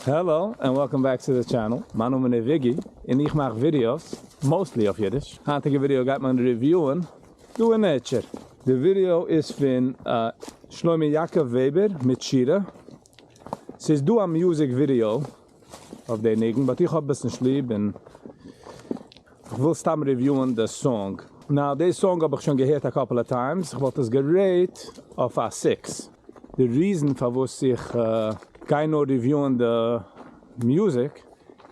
Hello and welcome back to the channel, מיין נאמען איז וויגי און איך מאך ווידיאוס mostly אויף אידיש, היינטיגע ווידיאו גייט מען review ען דא אין Nature. די ווידיאו איז פון שלמה יעקב וועבער מיט שירה, ס'איז דא א music video אויף די ניגון but איך האב עס נישט ליב און כ'וויל סתם review ען די song. Now די song האב איך שוין געהערט א couple of times, כ'וואלט עס גע rate אויף א 6. די reason פארוואס איך גיי נאר review ען די music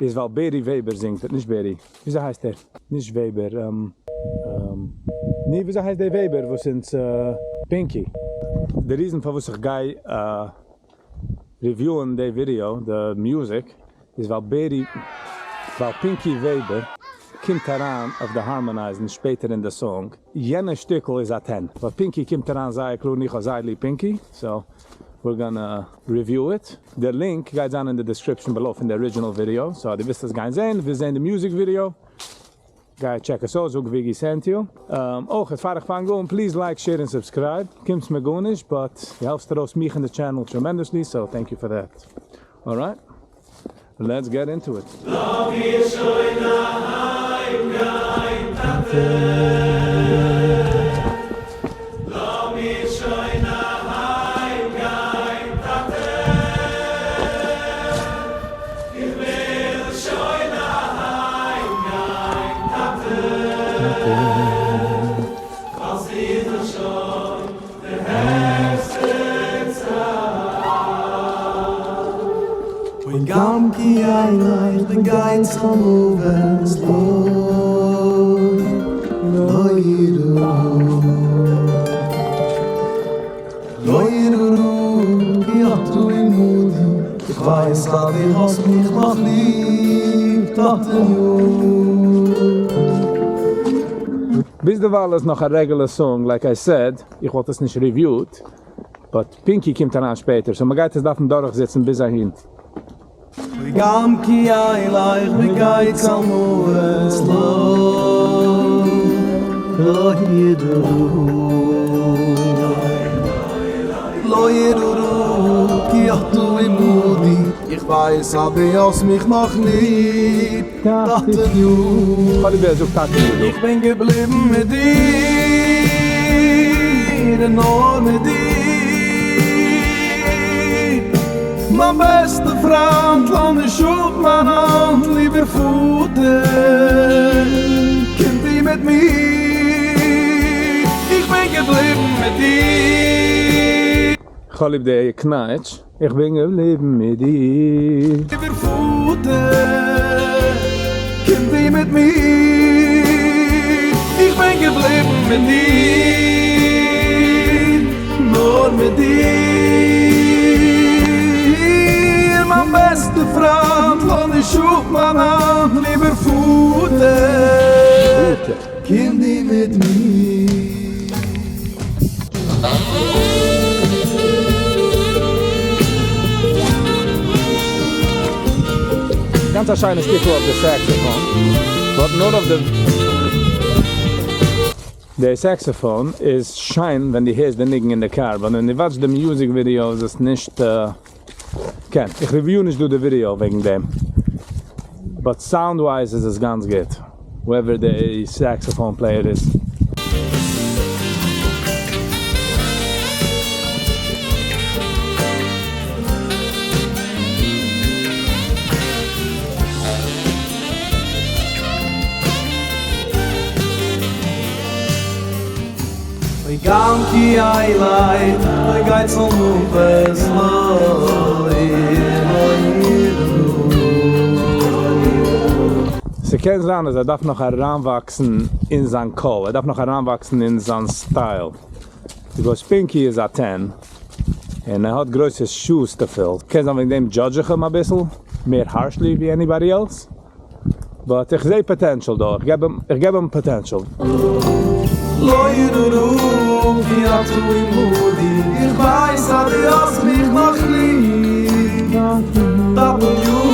איז ווייל בערי וועבער זינגט עס, נישט בערי, וויאזוי הייסט ער? נישט וועבער, ני וויאזוי הייסט די וועבער וואס אונז פינקי? די reason פארוואס איך גיי review ען די ווידיאו, די music, איז ווייל בערי, ווייל פינקי וועבער קומט אריין אויף די harmonize ן שפעטער אין די song, יענע שטיקל איז א 10, ווייל פינקי קומט אריין זייער קלאר און איך האב זייער ליב פינקי, so we're gonna review it. די link גייט זיין אין די description below פון די original video, so אז דו ווילסט עס גיין זען, ווילסט זען די music video, גיי check עס אויס, זאג וויגי sent you. אויך פאר איך פאנג אן, please like, share און subscribe, קומסט מיר גארנישט, but דו העלפסט ארויס מיך און די channel tremendously, so thank you for that. Alright, let's get into it. לאמיר שוין אהיים גיין טאטע, לאמיר שוין אהיים גיין טאטע, איך וויל שוין אהיים גיין טאטע, ווייל ס'איז דאך שוין די העכסטע צייט. אוי גם כי אלך בגיא צלמוות לא לא יראו לא יראו כי אתה עמדי איך ווייס אז דו האסט מיך נאך ליב טאטעניו. ביזדערווייל איז נאך א regular song, like I said, איך וואלט עס נישט review ט, but פינקי קומט אריין שפעטער, so מ'גייט עס דארפן דורכזיצן ביז אהין. וגם כי אלך בגיא צלמוות לא לא יראו לא יראו כי אתה עמדי איך ווייס אז דו האסט מיך נאך ליב טאטעניו. כ'האב ליב ווי ער זאגט טאטעניו דא. איך בין געבליבן מיט דיר און נאר מיט דיר מיין בעסטע פריינט לאז נישט אפ מיין האנט ליבער פאטער קום דו מיט מיר איך בין געבליבן מיט דיר. כ'האב ליב די קנייטש. איך בין געבליבן מיט דיר. ליבער פאטער, קום דו מיט מיר. איך בין געבליבן מיט דיר, נאר מיט דיר. מיין בעסטע פריינט, לאז נישט אפ מיין האנט, ליבער פאטער, קום דו מיט מיר. גאנץ א שיינע שטיקל אויף די saxophone, but נאר אויף די די saxophone איז שיין ווען דו הערסט די ניגון אין די קאר, but ווען דו watch סט די music video איז עס נישט קען, איך review נישט דא די ווידיאו וועגן דעם, but sound wise איז עס גאנץ גוט, whoever די saxophone player איז. אוי גם כי אלך בגיא צלמוות לא יראו. ס'קען זיין אז ער דארף נאך אריינוואקסן אין זיין קול, ער דארף נאך אריינוואקסן אין זיין style, because פינקי איז א 10 און ער האט גרויסע shoes to fill, קען זיין וועגן דעם judge איך אים אביסל מער harshly ווי anybody else. But איך זעה potential דא, איך געב אים, איך געב אים potential. לא יראו כי אתה עמדי, איך ווייס אז דו האסט מיך נאך ליב, טאטעניו.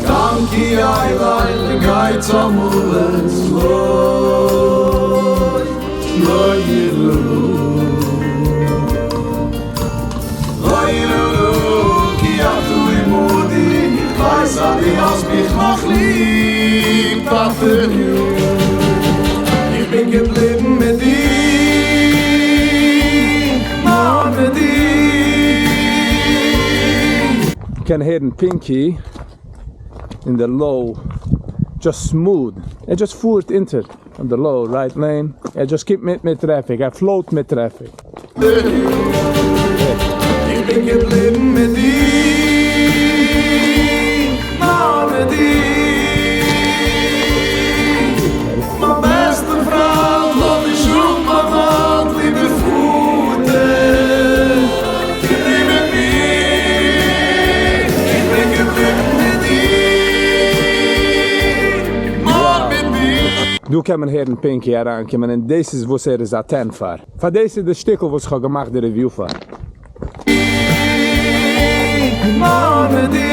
גם כי אלך בגיא צלמוות לא לא יראו לא יראו כי אתה. האסט מיך נאך ליב, טאטעניו. איך בין געבליבן מיט דיר, נאר מיט דיר. קען הערן פינקי אין די low just smooth, ער just פארט אונטער און די low right lane, ער just קומט מיט מיט traffic, ער float מיט traffic. איך בין געבליבן מיט דיר, נאר מיט דיר. מיין בעסטע פריינט, לאז נישט אפ מיין האנט, ליבער פאטער, קום דו מיט מיר. איך בין געבליבן מיט דיר, נאר מיט דיר. דא קען מען הערן פינקי אריינקומען און דאס איז וואס ער איז א ten פאר. פאר דאס איז די שטיקל וואס איך האב געמאכט די review פאר. נאר מיט דיר,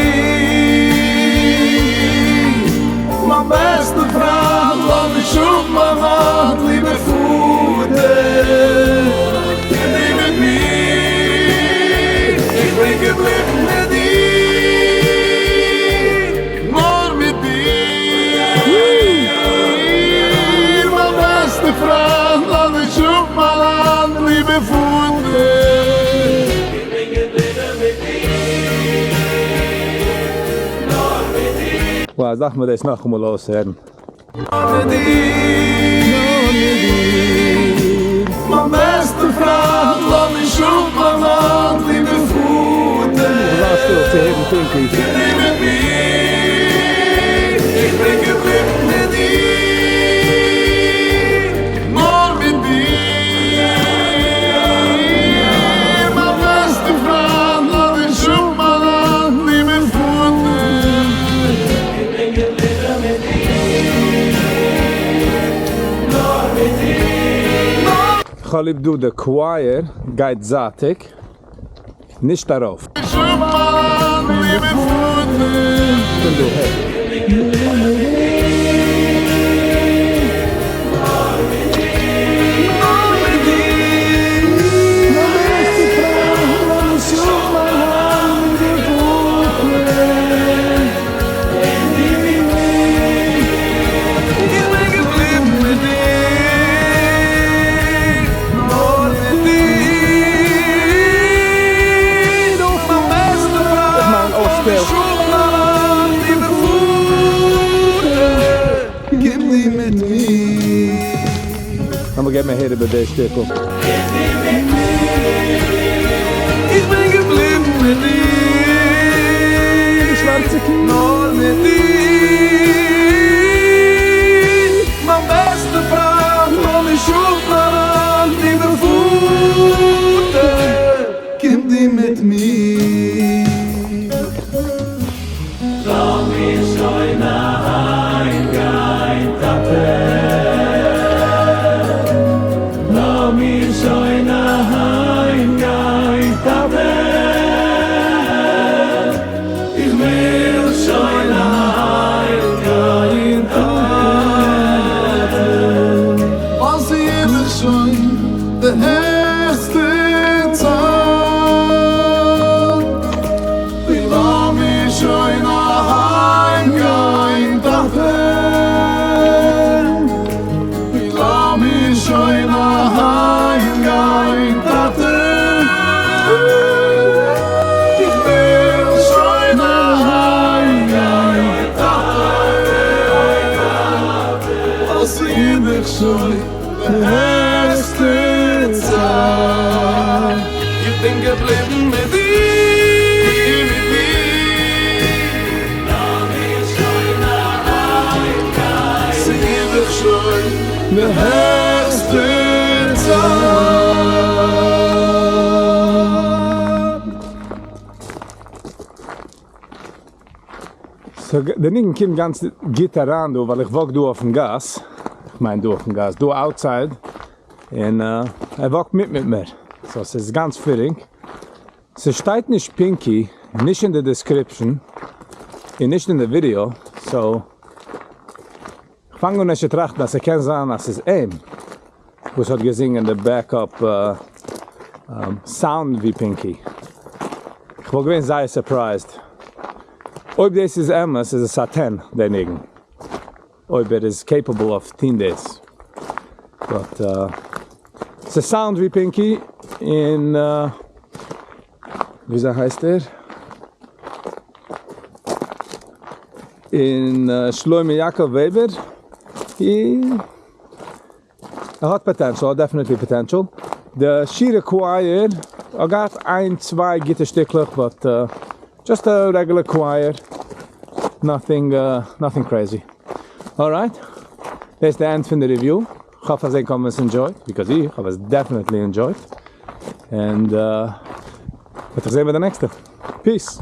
מיין בעסטע פריינט, לאז נישט אפ מיין האנט, ליבער פאטער, קום דו מיט מיר, איך בין געבליבן מיט דיר, נאר מיט דיר, מיין בעסטע פריינט, לאז נישט אפ מיין האנט, ליבער פאטער. איך בין געבליבן מיט דיר, נאר מיט דיר. Wow, דארף מען דאס נאכאמאל אויסהערן. נאר מיט דיר, מיין בעסטע פריינט, לאז נישט אפ מיין האנט, ליבער פאטער, שטיל צו הערן פינקי. קום דו מיט מיר, איך בין געבליבן מיט דיר, נאר מיט דיר, מיין בעסטע פריינט, לאז נישט אפ מיין האנט, ליבער פאטער. איך בין געבליבן מיט דיר, נאר מיט דיר. כ'האב ליב דא די choir גייט זייטיג, נישט ארויף. נישט אפ מיין האנט, ליבער פאטער. פון דא, הער. איך בין געבליבן מיט דיר, נאר מיט דיר. נאר מיט דיר. מיין בעסטע פריינט, לאז נישט אפ מיין האנט, ליבער פאטער. איך בין געבליבן מיט דיר, נאר מיט דיר. מיין בעסטע איך מיין פריינט, לאז אויסשפילן. נישט אפ מיין האנט, ליבער פאטער, קום דו מיט מיר. לאמיר געבן א הער איבער די שטיקל. איך בין געבליבן מיט דיר, שווארצע קי. נאר מיט דיר. מיין בעסטע פריינט, לאז נישט אפ מיין האנט, ליבער פאטער, קום דו מיט מיר. לאז מיר שוין אהיימגיין, טאטע. לאז מיר שוין אהיימגיין, טאטע. איך וויל שוין אהיימגיין, טאטע. וואס איז דאך שוין די העכסטע צייט? ווי לאז מיר שוין אהיימגיין, טאטע. ווי לאז מיר שוין אהיימגיין, טאטע. איך וויל שוין אהיימגיין, טאטע. וואס איז דאך שוין די העכסטע צייט? איך בין געבליבן מיט דיר, מיט דיר. לאז מיר שוין אהיימגיין. ס'איז דאך שוין די העכסטע צייט. So, דער ניגון קומט גאנץ גוט אריין דא, ווייל איך walk דא אויפן גאס. איך מיין דא אויפן גאס, דא outside. און ער walk ט מיט מיט מיר. So, עס איז גאנץ fitting. ס'שטייט נישט פינקי, נישט אין די description, און נישט אין די ווידעא. So, איך פאנג אן צו טראכטן, אז עס קען זיין, אז ס'איז אים, וואס האט געזינגען די backup sound ווי פינקי. איך וואלט געווען זייער surprised. אויב דאס איז אמת איז עס א ten דער ניגון. אויב ער איז capable אויף טוהן דאס. But ס' sound ווי פינקי און וויאזוי הייסט ער? און שלמה יעקב וועבער. ער האט potential, ער האט definitely potential. די שירה choir האט געהאט איין צוויי גוטע שטיקלעך but just א regular choir, nothing nothing crazy. Alright, דאס איז די end פון די review, כ'האף אז ענק האבן עס enjoyed, because איך האב עס definitely enjoyed, און מ'וועט זיך זעהן ביי די נעקסטע. Peace!